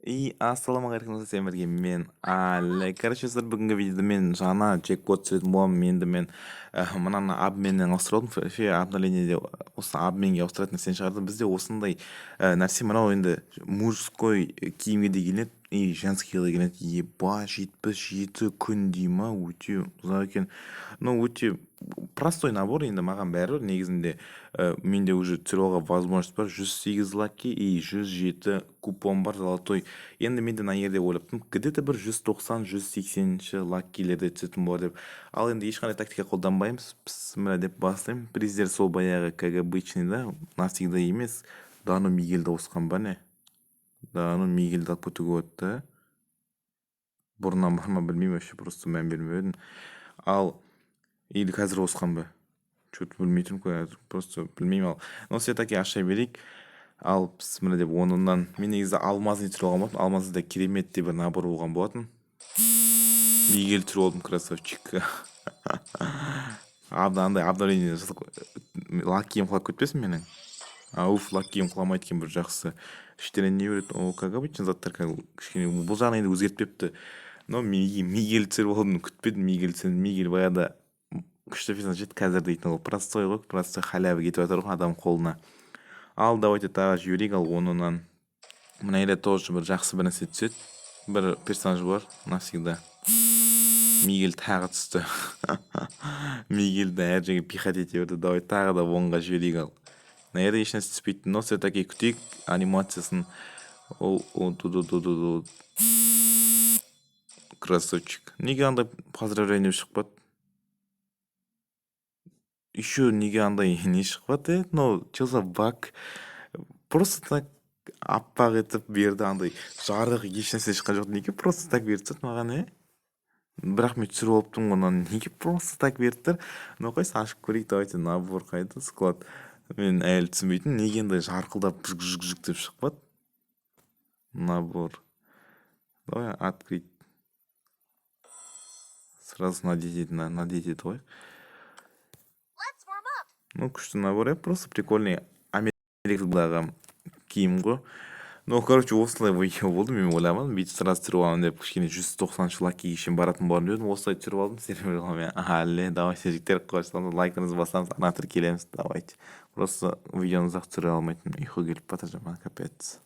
И ассалаумағалейкум, сіздермен бірге мен, Әлі. Короче, достар, бүгінгі видеода мен жаңа джекпот түсіретін боламын. Енді мен мынаны обменнен ауыстырып алдым. Вообще обновлениеде осы обменге ауыстыратын нәрсені шығарды. Бізде осындай нәрсе мынау енді мужской киімге де келеді и женскийге де келеді. Еба, 77 күн дей ма, өте ұзақ екен. Ну, өте простой набор, енді маған бәрібір негізінде. Менде уже түсіріп алуға возможность бар, 108 лаки и 107 купон бар золотой. Енді менде мына жерде ойлап тұрмын, где то бір 190, 180-ші лакилерде түсетін болар деп. Ал енді ешқандай тактика қолданбаймыз, бісміллә деп бастаймын. Приздер сол баяғы, как обычный да, навсегда емес. Да ну, Мигельді қосқан ба, не? Да ну, Мигельді алып кетуге болады да. Бұрыннан бар ма, білмеймін, вообще просто мән бермеп едім. Ал или қазір қосқан ба, че то білмей тұрмын қазір, просто білмеймін. Ал, но все таки аша берейік. Ал, бісміллә деп, онынан мен негізі алмазный түсіріп алған болатынмын. Алмазда керемет бір набор болған болатын. Мигель түсіріп алдым, красавчик. Андай обновление жасап, лакиім құлап кетпесін менің. Ауф, лакиім құламайды екен, бір жақсы. Іштерінен не береді? О, как обычно заттар, кішкене бұл жағын енді өзгертпепті. Но Мигель түсіріп алдым, күтпедім Мигель түсемін. Мигель баяғыда күшті персонаж еді, қазір дейтін ол простой ғой, простой халява кетіп жатыр ғой адам қолына. Ал давайте тағы жіберейік. Ал, онынан мына жерде тоже бір жақсы бір нәрсе түседі, бір персонаж бар навсегда. Мигель тағы түсті. Мигельді әр жерге пихать ете берді. Давай тағы да 10-ға жіберейік. Ал мына жерде ешнәрсе түспейді, но все таки күтейік анимациясын. Ол о ду ду ду ду, красавчик. Неге андай поздравление шықпады еще? Неге андай не шықпады, е? Ну че за баг? Просто так аппақ етіп берді, андай жарық ешнәрсе шыққан жоқ. Неге просто так беріп тастады маған, е? Бірақ мен түсіріп алыптырмын ғой мынаны, неге просто так беріп тұр? Ну қойшы, ашып көрейік. Давайте, набор қайда, склад? Мен әлі түсінбейтінмін, неге андай жарқылдап жік жік жік деп шықпады набор. Давай, открыть, сразу надеть етіп қояйық. Ну, күшті набор, иә, просто прикольный, Америкадағы киім ғой. Ну, короче, осылай видео болды. Мен ойламадым бүйтіп сразу түсіріп аламын деп. Кішкене 190-шы лакиге шейін баратын болармын деп едім. Осылай түсіріп алдым. Сіздермен әлі. Давайте, жігіттер, қойсаңыз, лайкыңызды басамыз, ана тіркелеміз. Давайте, просто видеоны ұзақ түсіре алмайтынмын, ұйқы келіп жатыр жаман, капец.